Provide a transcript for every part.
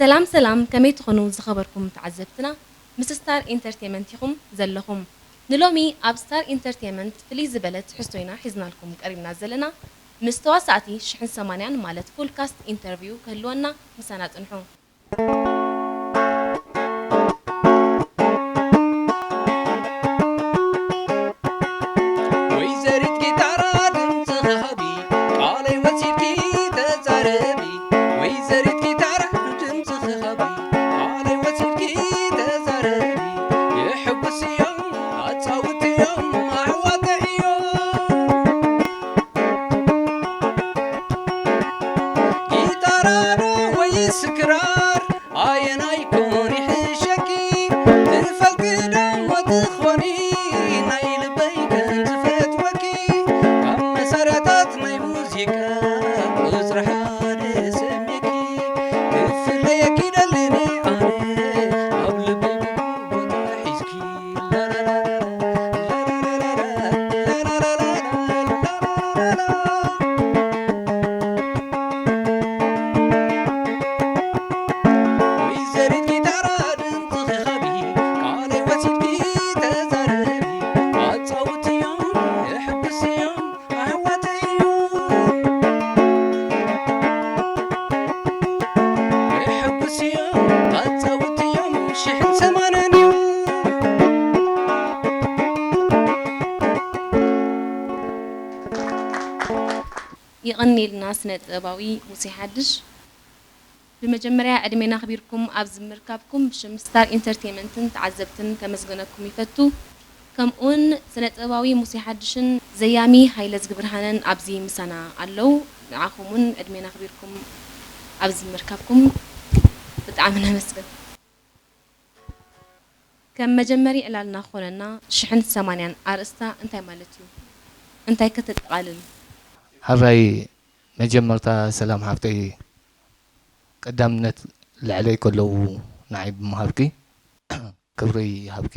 ሰላም ሰላም፣ ከመይ ትኾኑ ዝኸበርኩም ተዓዘብትና? ምስ ስታር ኢንተርቴመንት ኢኹም ዘለኹም። ንሎሚ ኣብ ስታር ኢንተርቴመንት ፍልይ ዝበለ ትሕዝቶ ኢና ሒዝናልኩም ቀሪብና ዘለና። ምስ ተዋሳእቲ ሽሕን ሰማንያን ማለት ፉል ካስት ኢንተርቪው ክህልወና ምሳና ጽንሑ። ወይዘሪት ጊታራ ድምፅኺ ሃቢ፣ ቃለይ ወሲድኪ ተዛረቢ። ወይዘሪት ጊታራ ድምፅኺ ሃቢ፣ ቃለይ ወሲድኪ ተዛረቢ። የሕጉስዮም ኣፃውትዮም ኣሕዋተይ እዮም። ጊታራ ዶ ወይስ ክራር? ኣየናይ ኮን ይሕሸኪ? ትፈልጢ ዶ እሞ ትኾኒ ናይ ልበይ ከም ዝፈትወኪ? ካብ መሳርያታት ናይ ሙዚቃ ቁፅሪ ሓደ ሰሚዕኪ ክፍለየኪ ደሊኒ ኣነ ኣብ ልበይ ቦታ ሒዝኪ። ወይዘሪት ጊታራ ድምፅኺ ሃቢ፣ ቃለይ ወሲድኪ ተዛረቢ። ኣፃውትዮም የሕጉስዮም ኣሕዋተይ እዮም። የሕጉስዮም ኣፃውትዮም ሽሕን ሰማንያን እዮም። የቐንየልና ስነ ጥበባዊ ሙሴ ሓድሽ። ብመጀመርያ ዕድሜና ኣኽቢርኩም ኣብዚ ምርካብኩም ብሽም ስታር ኢንተርቴይመንትን ተዓዘብትን ከመስግነኩም ይፈቱ። ከምኡውን ስነ ጥበባዊ ሙሴ ሓድሽን ዘያሚ ሃይለ ዝግብርሃንን ኣብዚ ምሳና ኣለዉ። ንዓኹም እውን ዕድሜና ኣኽቢርኩም ኣብዚ ምርካብኩም ብጣዕሚ ነመስግን። ከም መጀመሪ ዕላልና ክኾነና ሽሕን ሰማንያን ኣርእስታ እንታይ ማለት እዩ? እንታይ ከተጠቓልል? ሕራይ መጀመርታ ሰላም ሓፍተይ ቀዳምነት ልዕለይ ከለዉ ንዓይ ብምሃብኪ ክብሪ ይሃብኪ።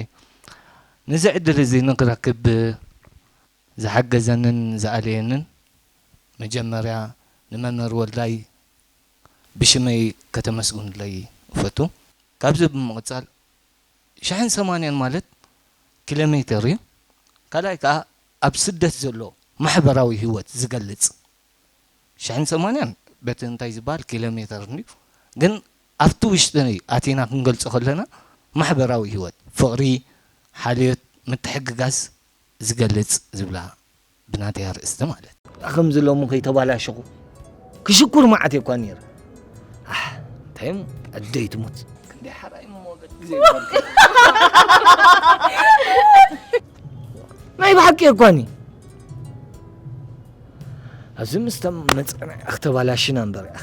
ነዚ ዕድል እዚ ንክረክብ ዝሓገዘንን ዝኣለየንን መጀመርያ ንመምህር ወልዳይ ብሽመይ ከተመስግኑለይ እፈቱ። ካብዚ ብምቕጻል ሽሕን ሰማንያን ማለት ኪሎ ሜተር እዩ። ካልኣይ ከኣ ኣብ ስደት ዘሎ ማሕበራዊ ህይወት ዝገልጽ ሽሕን ሰማንያን በቲ እንታይ ዝበሃል ኪሎ ሜተር እዩ። ግን ኣብቲ ውሽጢ ኣቲና ክንገልጾ ከለና ማሕበራዊ ህይወት፣ ፍቕሪ፣ ሓልዮት፣ ምትሕግጋዝ ዝገልጽ ዝብላ ብናተይ ኣርእስቲ ማለት። ከምዚ ሎሚ ከይተባላሸኹ ክሽኩር መዓት እየ እኳ ነይረ። ኣሕ እንታይ እሞ ኣደይ ትሙት ክንደይ ሓራይ እሞ በቲ ግዜ ይበልኩ። ናይ ብሓቂ እኳ እኒ ኣብዚ ምስ ተመፀና እኽ ተባላሽና እምበር እኽ።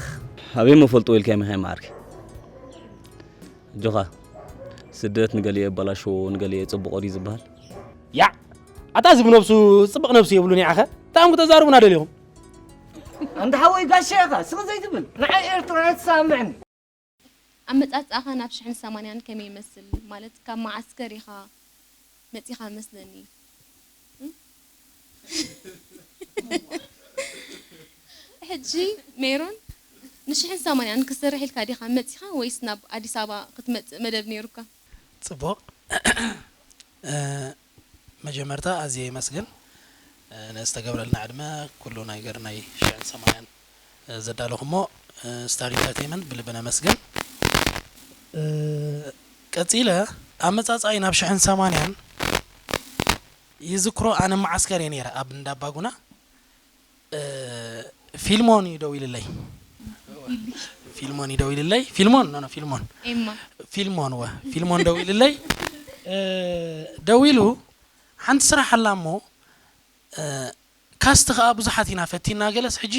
ኣበይ እሞ ፈልጥዎ ኢልካ መኻይ መዓርከይ። ኣጆኻ ስደት ንገሊኡ የበላሽዎ ንገሊኡ የፅብቆ ድዩ ዝበሃል? ያዕ ኣታ እዚ ብነብሱ ፅብቕ ነብሱ የብሉን ያዓኸ እንታይ እሞ ክተዛርቡና ደሊኹም? ኣንታ ሓወይ ጋሻ ኢኻ ስቕ ዘይትብል ንዓይ ኤርትራ እያ ትሰምዕኒ። ኣመጻጽኣኻ ናብ ሽሕን ሰማንያን ከመይ ይመስል? ማለት ካብ መዓስከር ኢኻ መጺኻ መስለኒ። ሕጂ ሜሮን ንሽሕን ሰማንያን ክስርሕ ኢልካ ዲኻ መጺኻ ወይስ ናብ ኣዲስ ኣበባ ክትመጽእ መደብ ነይሩካ? ጽቡቕ መጀመርታ ኣዝየ የመስግን ንዝተገብረልና ዕድመ ኩሉ ነገር ናይ ሽሕን ሰማንያን ዘዳለኹሞ ስታር ኢንተርቴይመንት ብልቢ ነመስግን። ቀጺለ ኣመጻጽኣይ ናብ ሽሕን ሰማንያን ይዝክሮ ኣነ መዓስከር እየ ነይረ ኣብ እንዳባጉና ፊልሞን እዩ ደዊልለይ ፊልሞን እዩ ደዊልለይ ፊልሞን ኖ ኖ ፊልሞን ኤማ ፊልሞን ወ ፊልሞን ደዊልለይ ደዊሉ ሓንቲ ስራሕ ኣላ እሞ ካስት ከዓ ብዙሓት ኢና ፈቲና ገለስ ሕጂ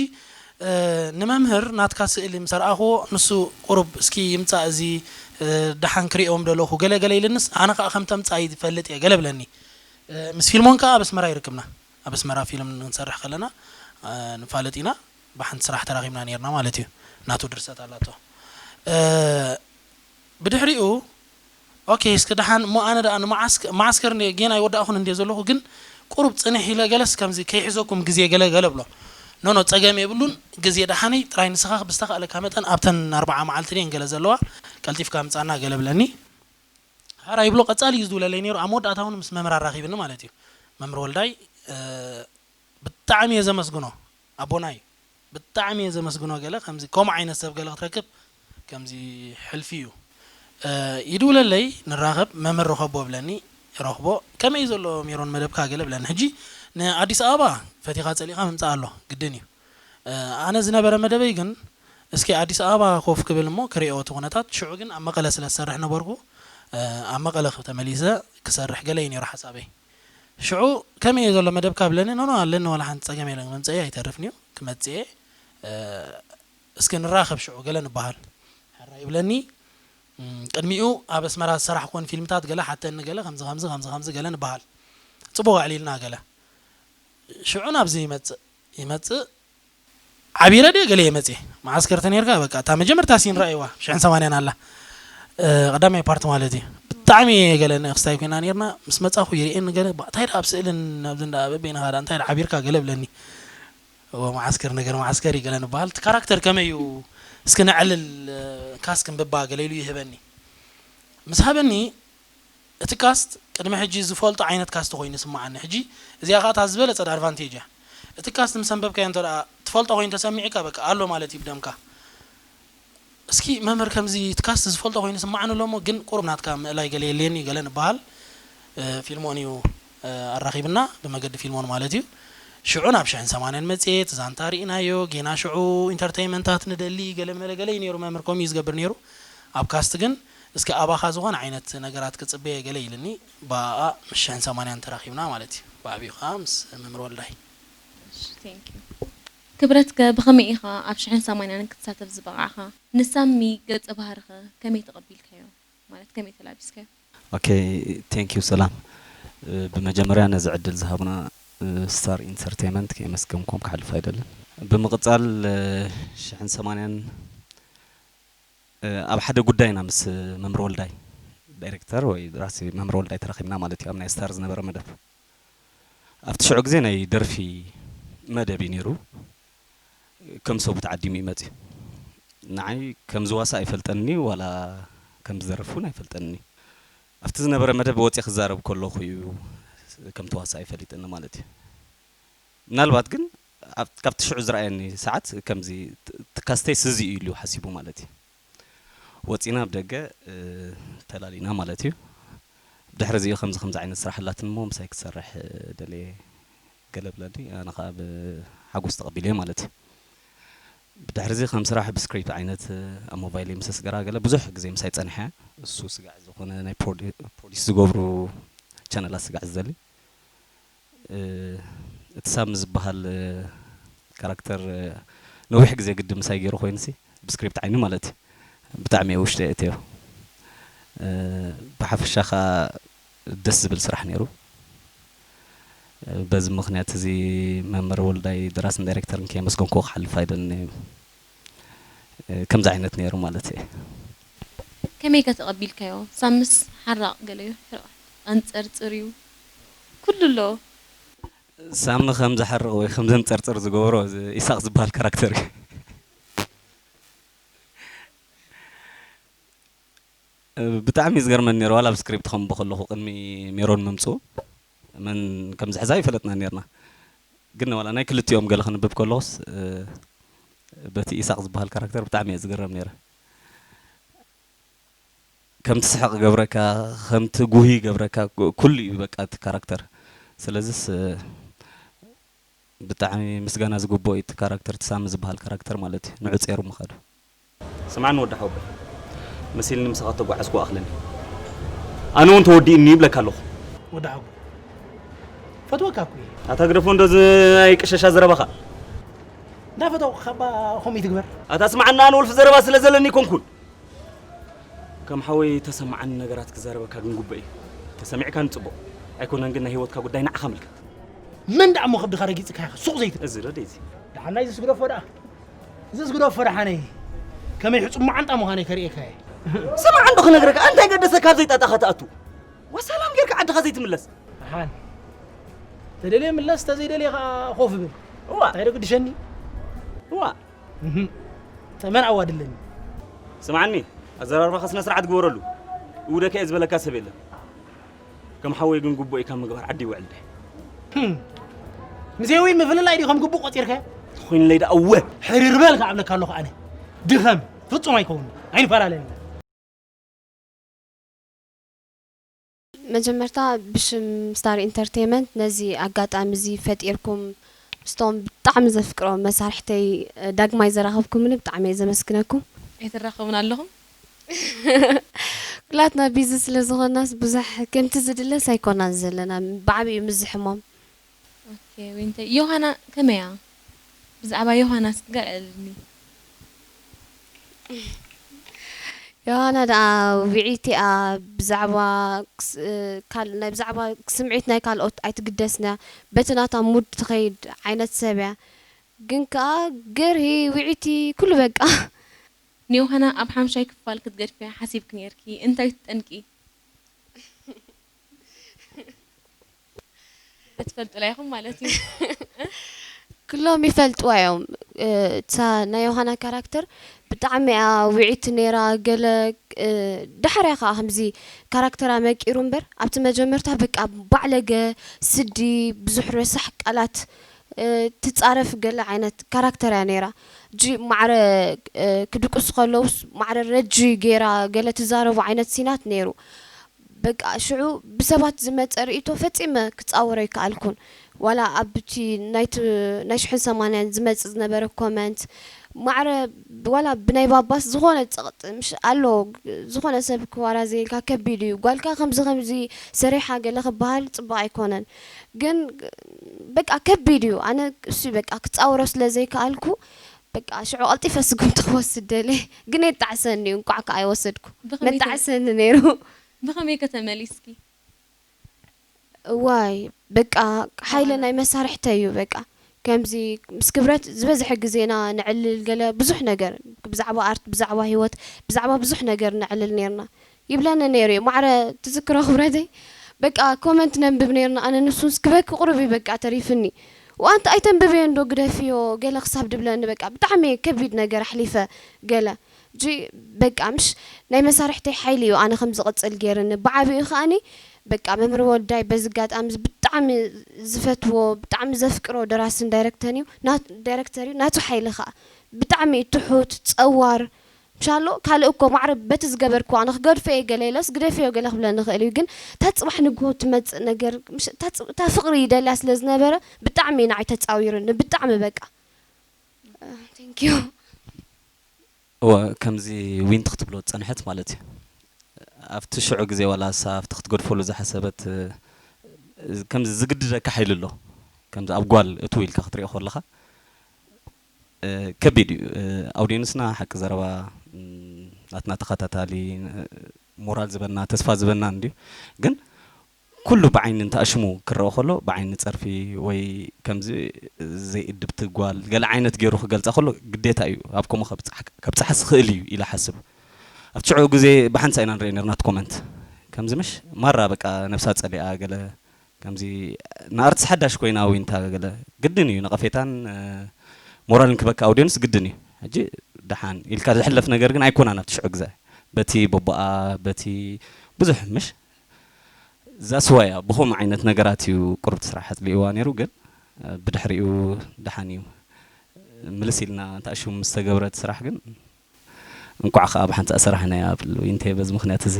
ንመምህር ናትካ ስእሊ ምስ ኣርኣኽዎ ንሱ ቁሩብ እስኪ ይምፃእ እዚ ደሓን ክሪኦም ደለኹ ገለ ገለ ኢልንስ ኣነ ከዓ ከም ተምፃእ ይፈልጥ እየ ገለ ብለኒ ምስ ፊልሞን ከዓ ኣብ ኣስመራ ይርክብና ኣብ ኣስመራ ፊልም ንክንሰርሕ ከለና ንፋለጥ ኢና ብሓንቲ ስራሕ ተራኺብና ነርና ማለት እዩ ናቱ ድርሰት ኣላቶ ብድሕሪኡ ኦኬ እስኪ ደሓን እሞ ኣነ ደኣ ንመዓስከር ጌና ኣይወዳእኹን እንድየ ዘለኹ ግን ቁሩብ ፅንሕ ኢለ ገለስ ከምዚ ከይሕዘኩም ግዜ ገለ ገለ ብሎ ኖ ኖ፣ ጸገም የብሉን። ግዜ ደሓነይ ጥራይ ንስኻ ብዝተኻእለካ መጠን ኣብተን ኣርብዓ መዓልቲ ድየን ገለ ዘለዋ ቀልጢፍካ ምጻና ገለ ብለኒ። ሓራ ይብሎ። ቀጻሊ እዩ ዝድውለለይ ነይሩ። ኣብ መወዳእታ እውን ምስ መምህር ኣራኺብኒ ማለት እዩ። መምህር ወልዳይ፣ እ፣ ብጣዕሚ እየ ዘመስግኖ፣ ኣቦና እዩ። ብጣዕሚ እየ ዘመስግኖ። ገለ ከምዚ ከምኡ ዓይነት ሰብ ገለ ክትረክብ ከምዚ ሕልፊ እዩ። እ፣ ይድውለለይ፣ ንራኸብ፣ መምህር ርኸቦ ብለኒ፣ ረኽቦ። ከመይ እዩ ዘሎ ሜሮን መደብካ ገለ ብለኒ። ሕጂ ንኣዲስ ኣበባ ፈቲኻ ጸሊኻ ምምጻእ ኣሎ፣ ግድን እዩ። እ፣ ኣነ ዝነበረ መደበይ ግን እስኪ ኣዲስ ኣበባ ኮፍ ክብል እሞ ክሪኦ እቲ ኩነታት። ሽዑ ግን ኣብ መቐለ ስለ ዝሰርሕ ነበርኩ፣ እ፣ ኣብ መቐለ ተመሊሰ ክሰርሕ ገለ እዩ ነይሩ ሓሳበይ። ሽዑ ከመይ እዩ ዘሎ መደብካ ብለኒ፣ ኖ ኖ ኣለኒ፣ ዋላ ሓንቲ ጸገም የለን፣ መምጸኢ ኣይተርፍን እዩ፣ ክመጽእ እየ፣ እ፣ እስኪ ንራኸብ ሽዑ ገለ ንበሃል። ሕራይ ይብለኒ። እም፣ ቅድሚኡ ኣብ ኣስመራ ዝሰራሕኩወን ፊልምታት ገለ ሓተኒ፣ ገለ ከምዚ ከምዚ ከምዚ ከምዚ ገለ ንበሃል። ጽቡቕ ኣዕሊልና ገለ። ሽዑ ናብዚ ይመጽእ፣ ይመጽእ። ዓቢረ ድየ ገለ እየ መጽየ። መዓስከር ተነይርካ በቃ፣ እታ መጀመርታ ሲን ረኣይዋ፣ ሽሕን ሰማንያን ኣላ። እ፣ ቀዳማይ ፓርት ማለት እዩ። ብጣዕሚ እየ ገለ ንእክስታይ ኮይና ነይርና። ምስ መጻኹ ይርእየኒ ገለ፣ "ባ-፣ እንታይ ደኣ ኣብ ስእልን ኣብዚ እንዳ በበይንኻ ደኣ እንታይ ደኣ ዓቢርካ?" ገለ ብለኒ። እወ፣ መዓስከር ነገር መዓስከር እዩ ገለ ንበሃል። እቲ ካራክተር ከመይ እዩ? እስኪ ነዕልል፣ እ፣ ካስት ክንብባ ገለ ኢሉ ይህበኒ። ምስ ሃበኒ፣ እቲ ካስት ቅድሚ ሕጂ ዝፈልጦ ዓይነት ካስት ኮይኑ ይስምዓኒ። ሕጂ እዚኣ ኸኣ እታ ዝበለጸት ኣድቫንቴጅ እያ። እቲ ካስት ምስ ኣንበብካዮ እንተ ደኣ ትፈልጦ ኮይኑ ተሰሚዑካ፣ በቃ ኣሎ ማለት እዩ ብደምካ። እስኪ መምህር ከምዚ እቲ ካስት ዝፈልጦ ኮይኑ ይስምዓኒ ኣሎ እሞ፣ ግን ቁሩብ ናትካ ምእላይ ገለ የድልየኒ ገለ ንበሃል። እ፣ ፊልሞን እዩ፣ እ፣ ኣራኺብና ብመገዲ ፊልሞን ማለት እዩ። ሽዑ ናብ ሽሕን ሰማንያን መጽሔት ዛንታ ርኢናዮ፣ ጌና ሽዑ ኢንተርተይመንታት ንደሊ ገለ መለ ገለ እዩ ነይሩ መምህር፣ ከምኡ እዩ ዝገብር ነይሩ። ኣብ ካስት ግን እስኪ ኣባኻ ዝኾነ ዓይነት ነገራት ክጽበየ ገለ ኢልኒ፣ ብኣኣ ምስ ሽሕን ሰማንያን ተራኺብና ማለት እዩ። ብዓቢኡ ከኣ ምስ መምህር ወልዳይ። እሺ፣ thank you። ክብረትከ ብኸመይ ኢኻ ኣብ ሽሕን ሰማንያን ክትሳተፍ ዝበቓዕኻ? ንሳሚ ገጸ ባህርኸ ከመይ ተቐቢልካዮ? ማለት ከመይ ተላቢስካዮ? ኦኬ፣ thank you ሰላም። እ፣ ብመጀመርያ ነዚ ዕድል ዝሃቡና፣ እ፣ ስታር ኢንተርቴይመንት ከየመስገንኩም ክሓልፍ ኣይደልን። ብምቕጻል፣ እ፣ ሽሕን ሰማንያን እ፣ ኣብ ሓደ ጉዳይ ኢና ምስ መምህር ወልዳይ፣ ዳይሬክተር ወይ ደራሲ መምህር ወልዳይ ተራኺብና ማለት እዩ፣ ኣብ ናይ ስታር ዝነበረ መደብ። ኣብቲ ሽዑ ግዜ ናይ ደርፊ መደብ እዩ ነይሩ። ከም ሰብ ተዓዲሙ እዩ መፅዩ። ንዓይ ከም ዝዋሳ ኣይፈልጠኒ፣ ዋላ ከም ዝደርፍ እውን ኣይፈልጠኒ። ኣብቲ ዝነበረ መደብ ወፂአ ክዛረብ ከለኹ እዩ ከም ተዋሳኢ ፈሊጠኒ ማለት እዩ። ምናልባት ግን ኣብ-፣ ካብቲ ሽዑ ዝረኣየኒ ሰዓት ከምዚ ት-፣ ትካስተይ ስዚ እዩ ኢሉ ሓሲቡ ማለት እዩ። ወፂና ኣብ ደገ፣ እ፣ ተላሊና ማለት እዩ። ብድሕሪ እዚኡ ከምዚ ከምዚ ዓይነት ስራሕ ኣላትኒ እሞ ምሳይ ክትሰርሕ፣ እ፣ ደልየ ገለ ብለኒ። ኣነ ኸዓ ብሓጎስ ተቐቢለዮ ማለት እዩ። ብድሕሪ እዚ ከም ስራሕ ብስክሪፕት ዓይነት፣ እ፣ ኣብ ሞባይለይ ምስ ኣስገራ ገለ ብዙሕ ግዜ ምሳይ ጸኒሐ። እሱ ስጋዕ ዝኾነ ናይ ፕሮዲ-፣ ፕሮዲስ ዝገብሩ ቻነላት ስጋዕ ዝደሊ። እ፣ እቲ ሳሚ ዝበሃል፣ እ፣ ካራክተር፣ እ፣ ነዊሕ ግዜ ግዲ ምሳይ ገይሩ ኮይኑሲ፣ ብስክሪፕት ዓይኒ ማለት እዩ። ብጣዕሚ እየ ውሽጢ እትዮ። እ፣ ብሓፈሻ ኸኣ ደስ ዝብል ስራሕ ነይሩ። እ፣ በዚ ምኽንያት እዚ መምህር ወልዳይ ደራስን ዳይሬክተርን ከየመስገንኩ ክሓልፍ ኣይደልን እየ። እ፣ ከምዚ ዓይነት ነይሩ ማለት እየ። ከመይ ከ ተቐቢልካዮ? ሳምስ ሓራቕ ገለ እዩ፣ ሕራቕ፣ ኣንጸርጽር እዩ። ኩሉ ኣሎ። ሳሚ ከም ዝሓርቕ ወይ ከም ዘንጸርጽር ዝገብሮ እዚ ኢሳቕ ዝበሃል ካራክተር እዩ። እ፣ ብጣዕሚ እዩ ዝገርመኒ ነይሩ። ዋላ ኣብ ስክሪፕት ከንብቦ ከለኹ ቅድሚ ሜሮን ምምጽኡ መን ከም ዝሕዛ ኣይፈለጥና ነይርና። ግን ዋላ ናይ ክልቲኦም ገለ ክንብብ ከለኹስ፣ እ፣ በቲ ኢሳቕ ዝበሃል ካራክተር ብጣዕሚ እየ ዝግረም ነይረ። ከም ትስሕቕ ይገብረካ፣ ከም ትጉሂ ይገብረካ፣ ኩ-፣ ኩሉ እዩ በቃ እቲ ካራክተር። ስለዚስ፣ እ፣ ብጣዕሚ ምስጋና ዝግብኦ እዩ እቲ ካራክተር፣ እቲ ሳሚ ዝበሃል ካራክተር ማለት እዩ፣ ንዑ ጸይሩ ምኻዱ። ስምዓኒ ወዲ ሓወቦይ፣ መሲልኒ ምሳኻ ተጓዓዝኩ ኣኽለኒ። ኣነ እውን ተወዲእኒ ይብለካ ኣለኹ። ወዲ ሓወቦይ፣ ፈትወካ እኮ እየ። ኣታ ግደፎ እንዶ እዚ ናይ ቅሸሻ ዘረባኻ። እንዳፈተውኩ ካባ ከምኡ ይትግበር። ኣታ ስምዓኒ፣ ኣነ ወልፊ ዘረባ ስለ ዘለኒ ኣይኮንኩን። ከም ሓወይ ተሰምዓኒ ነገራት ክዛረበካ ግን ግቡእ እዩ። ተሰሚዕካኒ ጽቡቕ። ኣይኮነን ግን ናይ ህይወትካ ጉዳይ ንዓኻ ምልከት። መን ደኣ እሞ ከብድኻ ረጊጽካ ኢኻ ሱቕ ዘይትብል? እዚ ዶ ደይዚ? ደሓን ናይዚ ስግደፎ ደኣ። እዚ ስግደፎ ደሓነይ ከመይ ሕጹብ መዓንጣ ምዃነይ ከርእየካ እየ። ስማዕ እንዶ ክነግረካ፣ እንታይ ገደሰካ ኣብ ዘይጣጣኻ ትኣቱ? ወሰላም ጌርካ ዓድኻ ዘይትምለስ? ደሓን። ተደልየ ምለስ፣ ተዘይደልየ ከኣ ኮፍ ብል። እዋ። እንታይ ዶ ግድሸኒ? እዋ። እህም። ተመን ኣዋድለኒ። ስምዓኒ፣ ኣዘራርባኻ ስነ ስርዓት ግበረሉ። እውደካ እየ ዝበለካ ሰብ የለን። ከም ሓወይ ግን ግቡእ ካብ ምግባር ዓዲ ይውዕል ድሕ። ህም። ምስየዊ ምፍልላይ ድዩ ከም ግቡእ ቆጺርካዮ? ተኾይኑለይ ደኣ እወ። ሕርር በል ክኣብለካ ኣለኹ ኣነ። ድኸም። ፍጹም ኣይከውንን። ኣይንፈላለን ኢና። መጀመርታ ብሽም ስታር ኢንተርቴይመንት ነዚ ኣጋጣሚ እዚ ፈጢርኩም ምስቶም ብጣዕሚ ዘፍቅሮም መሳርሕተይ ዳግማይ ዘራኸብኩምኒ ብጣዕሚ እየ ዘመስግነኩም። ኣይትራኸቡን ኣለኹም? ኩላትና ቢዚ ስለ ዝኾናስ ብዙሕ ከምቲ ዝድለስ ኣይኮናን ዘለና፣ ብዓብዩ ምዝሕሞም። ኦኬ ዊንተይ፣ ዮሃና ከመይ እያ? ብዛዕባ ዮሃና እስኪ ገለ ኣዕልልኒ። ዮሃና ደኣ ዊዒቲ እያ፣ ብዛዕባ ክስ- ካል- ናይ ብዛዕባ ስምዒት ናይ ካልኦት ኣይትግደስን እያ፣ በቲ ናታ ሙድ ትኸይድ ዓይነት ሰብ እያ። ግን ከኣ ገርሂ ዊዒቲ ኩሉ በቃ። ንዮሃና ኣብ ሓምሻይ ክፋል ክትገድፍያ ሓሲብኪ ኔርኪ፣ እንታይ እቲ ጠንቂ? ትፈልጡላ ኢኹም ማለት እዩ። ኩሎም ይፈልጥዋ እዮም። እታ ናይ ዮሃና ካራክተር ብጣዕሚ እያ ውዕይቲ ነይራ። ገለ ዳሕር እያ ከዓ ከምዚ ካራክተራ መቂሩ እምበር ኣብቲ መጀመርታ በቃ ባዕለገ፣ ስዲ፣ ብዙሕ ረሳሕ ቃላት ትፃረፍ ገለ ዓይነት ካራክተር እያ ነይራ። ጂ ማዕረ ክድቅሱ ከለውስ ማዕረ ረጂ ገይራ ገለ ትዛረቦ ዓይነት ሲናት ነይሩ። በቃ ሽዑ ብሰባት ዝመጸ ርእይቶ ፈጺመ ክጻወሮ ኣይከኣልኩን። ዋላ ኣብቲ ናይቲ ናይ ሽሕን ሰማንያን ዝመጽእ ዝነበረ ኮመንት ማዕረ ዋላ ብናይ ባባስ ዝኾነ ጸቕጢ ምሽ ኣሎ፣ ዝኾነ ሰብ ክዋራዘየልካ ከቢድ እዩ። ጓልካ ከምዚ ከምዚ ሰሪሓ ገለ ክበሃል ጽቡቕ ኣይኮነን። ግን በቃ ከቢድ እዩ። ኣነ እሱ በቃ ክጻወሮ ስለ ዘይከኣልኩ በቃ ሽዑ ቀልጢፈ ስጉምቲ ክወስድ ደልየ። ግን የጣዕሰኒ እዩ። እንቋዕ ከኣ ኣይወሰድኩ። ብኸመይ ከ- መጣዕሰኒ ነይሩ። ብኸመይ ከ ተመሊስኪ? እዋይ በቃ ሓይሊ ናይ መሳርሕተይ እዩ በቃ። ከምዚ ምስ ክብረት ዝበዝሐ ግዜና ነዕልል ገለ ብዙሕ ነገር ብዛዕባ ኣርት፣ ብዛዕባ ህይወት፣ ብዛዕባ ብዙሕ ነገር ነዕልል ነይርና። ይብለኒ ነይሩ እዩ። ማዕረ ትዝክሮ ክብረተይ በቃ ኮመንት ነንብብ ነይርና ኣነ ንሱንስ ክበኪ ቁሩብ እዩ በቃ ተሪፍኒ። ዋንታ ኣይተንብብዮ እንዶ ግደፍዮ ገለ ክሳብ ድብለኒ በቃ ብጣዕሚ ከቢድ ነገር ኣሕሊፈ ገለ ጂ በቃ ምሽ ናይ መሳርሕተይ ሓይሊ እዩ ኣነ ከም ዝቕጽል ገይርኒ። ብዓቢኡ ከኣኒ በቃ መምህር ወልዳይ በዚ ኣጋጣሚ እዚ ብጣዕሚ ዝፈትዎ ብጣዕሚ ዘፍቅሮ ደራስን ዳይረክተን እዩ ና- ዳይረክተር እዩ ናቱ ሓይሊ ከኣ ብጣዕሚ እዩ ትሑት ጸዋር ምሻሎ ካልእ እኮ ማዕረ በቲ ዝገበርክዎ ኣነ ክገድፎ እየ ገለ ኢለስ ግደፍዮ ገለ ክብለኒ ይኽእል እዩ ግን እታ ጽባሕ ንግሆ ትመጽእ ነገር ምሽ እታ ጽ- እታ ፍቕሪ ይደልያ ስለ ዝነበረ ብጣዕሚ እዩ ንዓይ ተጻዊሩኒ ብጣዕሚ በቃ thank you እወ ከምዚ ዊንቲ ክትብሎ ዝጸንሐት ማለት እዩ ኣብቲ ሽዑ ግዜ ዋላ እሳ ኣብቲ ክትገድፈሉ ዝሓሰበት ከምዚ ዝግድደካ ሓይሊ ኣሎ ከምዚ ኣብ ጓል እትው ኢልካ ክትሪኦ ከለኻ ከቢድ እዩ ኣውዲንስና ሓቂ ዘረባ ናትና ተኸታታሊ ሞራል ዝበና ተስፋ ዝበና እንድዩ ግን ኩሉ ብዓይኒ እንተኣሽሙ ክረኦ ከሎ ብዓይኒ ጸርፊ ወይ ከምዚ ዘይእድብቲ ጓል ገለ ዓይነት ገይሩ ክገልጻ ከሎ ግዴታ እዩ ኣብ ከምኡ ከብጽሓስ ክእል እዩ ኢለ ሓስብ ኣብቲ ሽዑ ግዜ ብሓንሳ ኢና ንርኢ ነርና እቲ ኮመንት ከምዚ ምሽ ማራ በቃ ነብሳ ጸሊኣ ገለ ከምዚ ንኣርትስ ሓዳሽ ኮይና ዊንታ ገለ ግድን እዩ ነቐፌታን ሞራልን ክበካ ኣውድዮንስ ግድን እዩ ሕጂ ደሓን ኢልካ ዝሕለፍ ነገር ግን ኣይኮናን ኣብቲ ሽዑ ግዜ በቲ ቦቦኣ በቲ ብዙሕ ምሽ እዛ ስዋ እያ ብኸምኡ ዓይነት ነገራት እዩ ቁሩብ እቲ ስራሕ ኣጽሊእዋ ነይሩ ግን ብድሕሪኡ ደሓን እዩ ምልስ ኢልና እንተኣሽሙ ምስ ተገብረ እቲ ስራሕ ግን እንቋዕ ከዓ ብሓንቲ ኣሰራሕናያ ኣብ ዊንቴ በዚ ምክንያት እዚ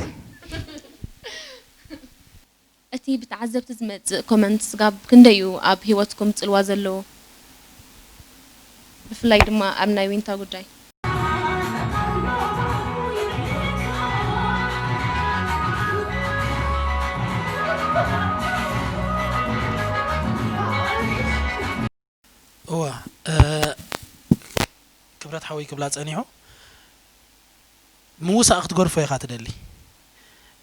እቲ ብተዓዘብቲ ዝመጽእ ኮመንት ስጋብ ክንደይ እዩ ኣብ ህይወትኩም ጽልዋ ዘለዎ ብፍላይ ድማ ኣብ ናይ ዊንታ ጉዳይ እወ ክብረት ሓወይ ክብላ ጸኒሑ ምውሳእ ክትገድፎ ኢኻ ትደሊ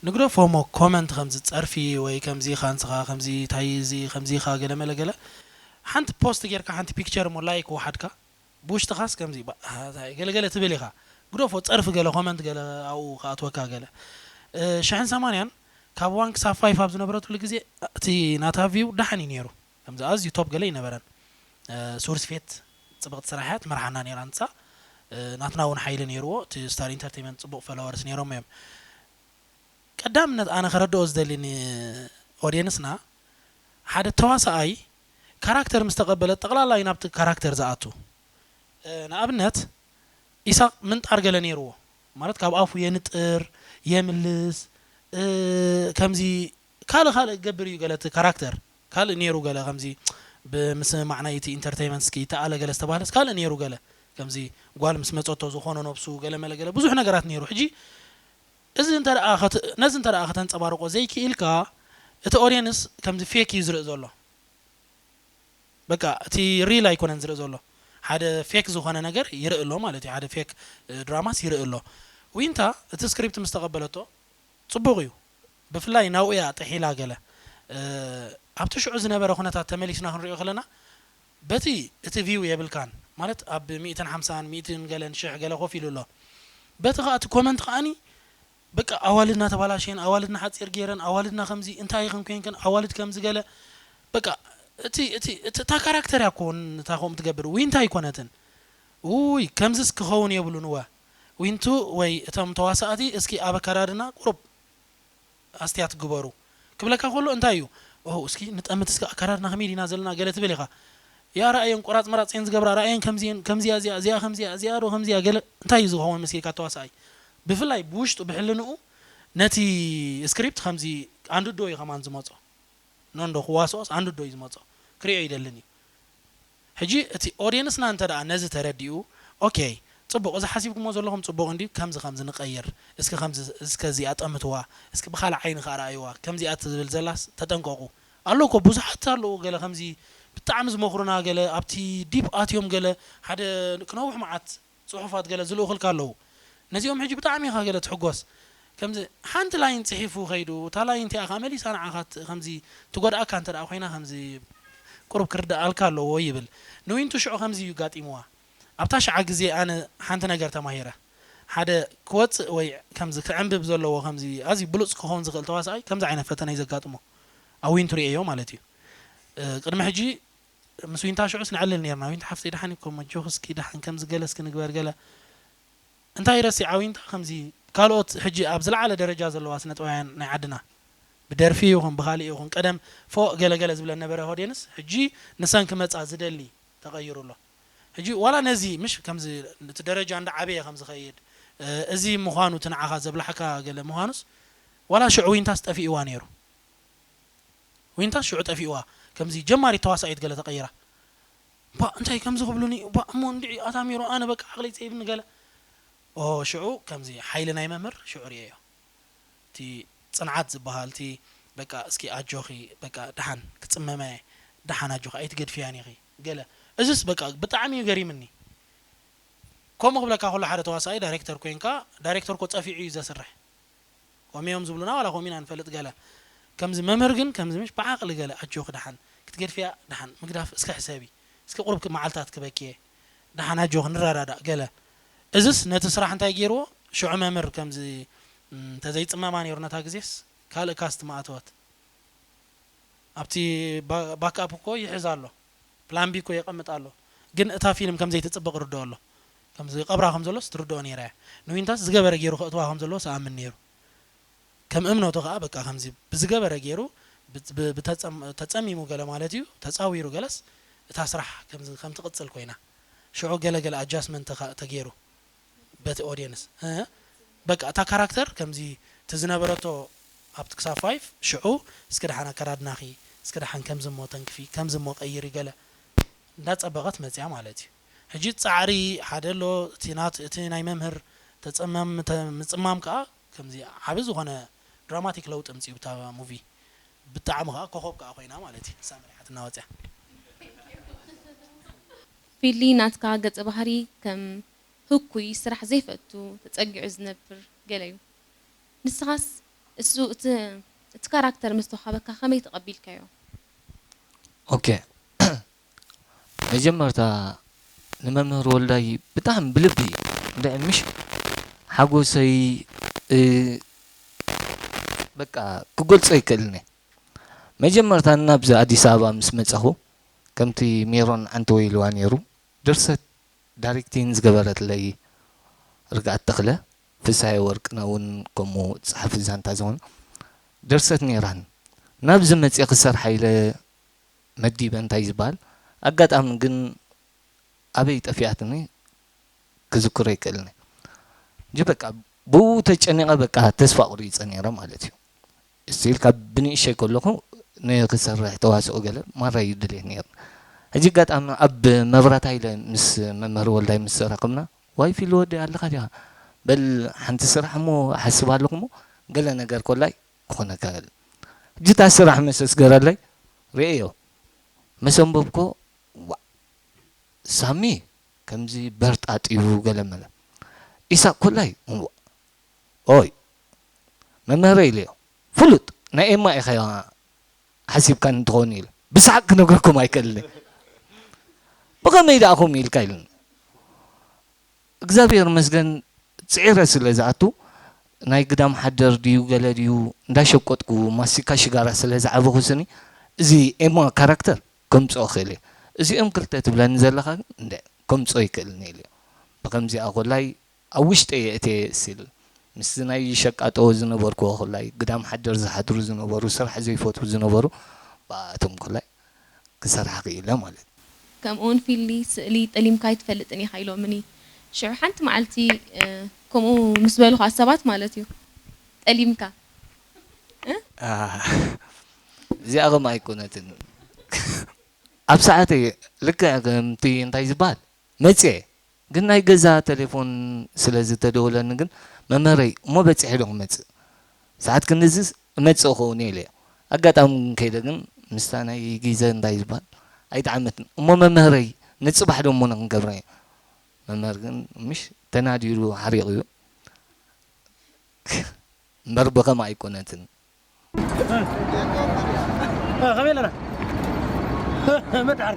ንግደፎ እሞ ኮመንት ከምዚ ጸርፊ ወይ ከምዚ ኢኻ ንስኻ ከምዚ ታይ እዚ ከምዚ ኢኻ ገለ መለ ገለ ሓንቲ ፖስት ጌርካ ሓንቲ ፒክቸር እሞ ላይክ ወሓድካ ብውሽጥኻስ ከምዚ ገለገለ ትብል ኢኻ ግደፎ ጸርፊ ገለ ኮመንት ገለ ኣብኡ ክኣትወካ ገለ ሽሕን ሰማንያን ካብ ዋን ክሳብ ፋይፍ ኣብ ዝነበረትሉ ግዜ እቲ ናታ ቪው ደሓን እዩ ነይሩ ከምዚ ኣዝዩ ቶፕ ገለ ኣይነበረን ሱርስ ፌት ጽብቕቲ ስራሕ እያ ትመርሓና ነይራ ንሳ። ናትና እውን ሓይሊ ነይርዎ። እቲ ስታር ኢንተርቴይመንት ጽቡቕ ፎሎወርስ ነይሮም እዮም። ቀዳምነት ኣነ ከረድኦ ዝደሊ ንኦድየንስና፣ ሓደ ተዋሳኣይ ካራክተር ምስ ተቐበለ ጠቕላላ እዩ ናብቲ ካራክተር ዝኣቱ። ንኣብነት ኢሳቕ ምንጣር ገለ ነይርዎ፣ ማለት ካብ ኣፉ የንጥር፣ የምልስ፣ ከምዚ ካልእ ካልእ ገብር እዩ። ገለ እቲ ካራክተር ካልእ ነይሩ፣ ገለ ከምዚ ብምስምማዕ ናይ እቲ ኢንተርቴይመንት እስኪ ተኣለ ገለ ዝተባህለስ ካልእ ነይሩ፣ ገለ ከምዚ ጓል ምስ መጸቶ ዝኾኖ ነብሱ ገለ መለ ገለ ብዙሕ ነገራት ነይሩ። ሕጂ እዚ እንተ ደኣ ከት-፣ ነዚ እንተ ደኣ ከተንጸባርቆ ዘይክኢልካ፣ እቲ ኦድየንስ ከምዚ ፌክ እዩ ዝርኢ ዘሎ። በቃ እቲ ሪል ኣይኮነን ዝርኢ ዘሎ። ሓደ ፌክ ዝኾነ ነገር ይርኢ ኣሎ ማለት እዩ። ሓደ ፌክ ድራማስ ይርኢ ኣሎ። ዊንታ እቲ ስክሪፕት ምስ ተቐበለቶ ጽቡቕ እዩ። ብፍላይ ናብኡ እያ ጥሒላ ገለ። ኣብቲ ሽዑ ዝነበረ ኩነታት ተመሊስና ክንሪኦ ከለና፣ በቲ እቲ ቪው የብልካን ማለት ኣብ ሚእትን ሓምሳን ሚእትን ገለን ሽሕ ገለ ኮፍ ኢሉ ኣሎ። በቲ ከኣ እቲ ኮመንት ከኣኒ በቃ ኣዋልድና ተባላሽየን፣ ኣዋልድና ሓጺር ገይረን፣ ኣዋልድና ከምዚ እንታይ ኢኽን ኮይንክን ኣዋልድ ከምዚ ገለ በቃ እቲ እቲ እቲ እታ ካራክተር እያ እኮ ንታ ከምኡ ትገብር ዊንታ ኣይኮነትን። ውይ ከምዚስ ክኸውን የብሉን እወ ዊንቱ ወይ እቶም ተዋሳእቲ እስኪ ኣብ ኣከዳድና ቁሩብ ኣስትያት ግበሩ ክብለካ ከሎ እንታይ እዩ ኦ እስኪ ንጠምት እስኪ ኣከዳድና ከመይ ዲና ዘለና ገለ ትብል ኢኻ ያ ረኣየን ቆራጽ መራጽ እየን ዝገብራ ረኣየን ከምዚየን ከምዚያ እዚኣ እዚኣ ከምዚያ እዚኣ ዶ ከምዚያ ገለ እንታይ እዩ ዝኸውን መሲልካ ተዋሳኣይ ብፍላይ ብውሽጡ ብሕልንኡ ነቲ ስክሪፕት ከምዚ ኣንድዶ እዩ ከማን ዝመጾ ኖንዶ ክዋስኦስ ኣንድዶ እዩ ዝመጾ ክሪኦ ይደልን እዩ ሕጂ እቲ ኦድየንስና እንተ ደኣ ነዚ ተረዲኡ ኦኬ ጽቡቕ እዚ ሓሲብኩሞ ዘለኹም ጽቡቕ እንዲ ከምዚ ከምዚ ንቐይር እስኪ ከምዚ እስከ እዚኣ ጠምትዋ እስኪ ብኻልእ ዓይኒ ከኣ ረኣይዋ ከምዚኣ ትብል ዘላስ ተጠንቀቑ ኣሎ እኮ ብዙሓት ኣለዉ ገለ ከምዚ ብጣዕሚ ዝመኽሩና ገለ ኣብቲ ዲፕ ኣትዮም ገለ ሓደ ክነውሕ መዓት ጽሑፋት ገለ ዝልእኹልካ ኣለዉ ነዚኦም ሕጂ ብጣዕሚ ኢኻ ገለ ትሕጎስ ከምዚ ሓንቲ ላይን ጽሒፉ ከይዱ እታ ላይን እቲኣ ከኣ መሊሳ ንዓኻ ከምዚ ትጎድኣካ እንተ ደኣ ኮይና ከምዚ ቁሩብ ክርድኣልካ ኣለዎ ይብል ንዊንቱ ሽዑ ከምዚ እዩ ጋጢምዋ ኣብታ ሽዓ ግዜ ኣነ ሓንቲ ነገር ተማሂረ ሓደ ክወፅእ ወይ ከምዚ ክዕንብብ ዘለዎ ከምዚ ኣዝዩ ብሉፅ ክኸውን ዝኽእል ተዋሳኣይ ከምዚ ዓይነት ፈተነ እዩ ዘጋጥሞ ኣብ ዊንቱ ርእየዮ ማለት እዩ ቅድሚ ሕጂ ምስ ዊንታ ሽዑስ ንዕልል ነርና ዊንታ ሓፍተይ ደሓን እኮ መጆኽስኪ ደሓን ከምዚ ገለ እስኪ ንግበር ገለ እንታይ ረሲዓ ዊንታ ከምዚ ካልኦት ሕጂ ኣብ ዝለዓለ ደረጃ ዘለዋ ስነጥበባውያን ናይ ዓድና ብደርፊ ይኹን ብኻሊእ ይኹን ቀደም ፎእ ገለ ገለ ዝብለን ነበረ ኦድየንስ ሕጂ ንሰን ክመፃ ዝደሊ ተቐይሩ ኣሎ ሕጂ ዋላ ነዚ ምሽ ከምዚ እቲ ደረጃ እንዳ ዓበየ ከም ዝኸይድ እዚ ምዃኑ እቲ ንዓኻ ዘብላሕካ ገለ ምዃኑስ ዋላ ሽዑ ዊንታስ ጠፊእዋ ነይሩ ዊንታስ ሽዑ ጠፊእዋ ከምዚ ጀማሪት ተዋሳኢት ገለ ተቐይራ ባ እንታይ ከምዚ ክብሉኒ ባ እሞ እንድዒ ኣታሚሮ ኣነ በቃ ዓቕሊ ጸይብኒ ገለ ኦ ሽዑ ከምዚ ሓይሊ ናይ መምህር ሽዑ ርእየዮ እቲ ጽንዓት ዝበሃል እቲ በቃ እስኪ ኣጆኺ በቃ ደሓን ክጽመመ እየ ደሓን ኣጆኺ ኣይትገድፍያን ኢኺ ገለ እዝስ በቃ ብጣዕሚ እዩ ገሪምኒ ከምኡ ክብለካ ከሎ ሓደ ተዋሳኣይ ዳይሬክተር ኮይንካ ዳይሬክተር ኮ ጸፊዑ እዩ ዘስርሕ ከምኡ እዮም ዝብሉና ዋላ ከምኡ ኢና ንፈልጥ ገለ ከምዚ መምህር ግን ከምዚ ምሽ ብዓቕሊ ገለ ኣጆኺ ደሓን ክትገድፍያ ደሓን ምግዳፍ እስኪ ሕሰቢ እስኪ ቁሩብ መዓልታት ክበክየ ደሓን ኣጆኺ ንረዳዳእ ገለ እዝስ ነቲ ስራሕ እንታይ ገይርዎ ሽዑ መምህር ከምዚ እንተዘይፅመማ ነይሩ ነታ ግዜስ ካልእ ካስት ምኣተወት ኣብቲ ባክኣፕ እኮ ይሕዝ ኣሎ ፕላን ቢ እኮ የቐምጥ ኣሎ ግን እታ ፊልም ከም ዘይትፅብቕ ርድኦ ኣሎ ከምዚ ቀብራ ከም ዘሎስ ትርድኦ ነይራ እያ ንዊንታስ ዝገበረ ገይሩ ከእትዋ ከም ዘለዎ ሰኣምን ነይሩ ከም እምነቱ ከዓ በቃ ከምዚ ብዝገበረ ገይሩ ተፀሚሙ ገለ ማለት እዩ ተፃዊሩ ገለስ እታ ስራሕ ከም ትቕፅል ኮይና ሽዑ ገለ ገለ ኣጃስመንት ተገይሩ በቲ ኦድየንስ በቃ እታ ካራክተር ከምዚ እቲ ዝነበረቶ ኣብቲ ክሳብ ፋይፍ ሽዑ እስኪ ደሓን ኣከዳድናኺ እስኪ ደሓን ከምዚ እሞ ተንክፊ ከምዚ እሞ ቀይሪ ገለ እንዳፀበቐት መፅያ ማለት እዩ ሕጂ ፃዕሪ ሓደ ኣሎ እቲ ናት እቲ ናይ መምህር ተፀመም ምፅማም ከዓ ከምዚ ዓቢ ዝኾነ ድራማቲክ ለውጢ ምፅኡ ብታ ሙቪ ብጣዕሚ ከዓ ኮኸብ ከዓ ኮይና ማለት እዩ ሳመሪሓት እናወፅያ ፊሊ ናትካ ገጸ ባህሪ ከም ህኩይ፣ ስራሕ ዘይፈቱ፣ ተጸጊዑ ዝነብር ገለ እዩ። ንስኻስ እሱ እቲ እቲ ካራክተር ምስ ተውሃበካ ከመይ ተቐቢልካዮ? ኦኬ መጀመርታ ንመምህር ወልዳይ ብጣዕሚ ብልቢ እንድዒ ምሽ ሓጎሰይ እ በቃ ክገልጾ ኣይክእልን እየ። መጀመርታ ናብዚ ኣዲስ ኣበባ ምስ መጻኹ ከምቲ ሜሮን ዓንተወይ ኢልዋ ነይሩ ድርሰት ዳይሬክቲን ዝገበረትለይ ርግኣት ተኽለ፣ ፍስሃየ ወርቅነህ እውን ከምኡ ጸሓፊ ዛንታ ዝኾነ ድርሰት ነይራን። ናብዚ መጽየ ክሰርሓ ኢለ መዲበ እንታይ ዝበሃል ኣጋጣሚ ግን ኣበይ ጠፊኣትኒ ክዝክሮ ይክእልኒ። እንጂ በቃ ብኡ ተጨኒቐ በቃ ተስፋ ቁሪፀ ነይረ ማለት እዩ። ስቲል ካብ ብንእሸይ ከለኹ ንክሰርሕ ተዋስኦ ገለ ማራ እዩ ድሌት ነይሩ። ሕጂ ኣጋጣሚ ኣብ መብራት ሃይለ ምስ መምህር ወልዳይ ምስ ተራኸብና ዋይ ፊል ወዲ ኣለኻ ዲኻ በል ሓንቲ ስራሕ እሞ ሓስብ ኣለኹ እሞ ገለ ነገር ኮላይ ክኾነካ ገለ። ሕጂ እታ ስራሕ መሰስ ገረለይ ርእዮ መሰንበብኮ ዋእ ሳሚ ከምዚ በርጣጥ እዩ ገለ መለ። ኢሳቅ ኮላይ እዋ ኦይ መምህረ ኢለዮ ፍሉጥ ናይ ኤማ ኢኻ ሓሲብካኒ እንትኸውን ኢለ ብሰሓቅ ክነግረኩም ኣይክእልን እየ። ብኸመይ ደኣኹም ኢልካ ኢሉኒ እግዚኣብሔር ይመስገን ጽዒረ ስለ ዝኣቱ ናይ ግዳም ሓደር ድዩ ገለ ድዩ እንዳሸቆጥኩ ማስቲካ ሽጋራ ስለ ዝዓበኹ ስኒ እዚ ኤማ ካራክተር ከምጽኦ ክእል እየ። እዚኦም ክልተ ትብለኒ ዘለኻ ግን እንደ ከምጽኦ ይክእልኒ ኢለ ብከምዚኣ ኮላይ ኣብ ውሽጠይ የእትየ ሲል ምስቲ ናይ ሸቃጦ ዝነበርኩዎ ኮላይ ግዳም ሓደር ዝሓድሩ ዝነበሩ ስራሕ ዘይፈትዉ ዝነበሩ ብኣቶም ኮላይ ክሰርሕ ክኢለ ማለት እዩ። ከምኡውን ፊሊ፣ ስእሊ፣ ጠሊምካ ኣይትፈልጥን ኢኻ ኢሎምኒ። ሽዑ ሓንቲ መዓልቲ ከምኡ ምስ በልኹ ኣሰባት ማለት እዩ። ጠሊምካ? እዚኣ ከም ኣይኮነትን ኣብ ሰዓተይ ልክዕ ከምቲ እንታይ ዝበሃል መፅየ ግን ናይ ገዛ ቴሌፎን ስለ ዝተደወለኒ ግን መምህረይ እሞ በፂሐ ዶ ክመፅእ ሰዓት ክንድዝስ እመፅእ ኸውን እየ ኢለዮ። ኣጋጣሚ ግን ከይደ ግን ምስታ ናይ ጊዘ እንታይ ዝበሃል ኣይጠዓመትን። እሞ መምህረይ ንፅባሕ ደሞ ንክንገብረ እየ። መምህር ግን ምሽ ተናዲዱ ሓሪቑ እዩ። እምበር ብኸም ኣይኮነትን። ከመይ ኣለና? መድሓር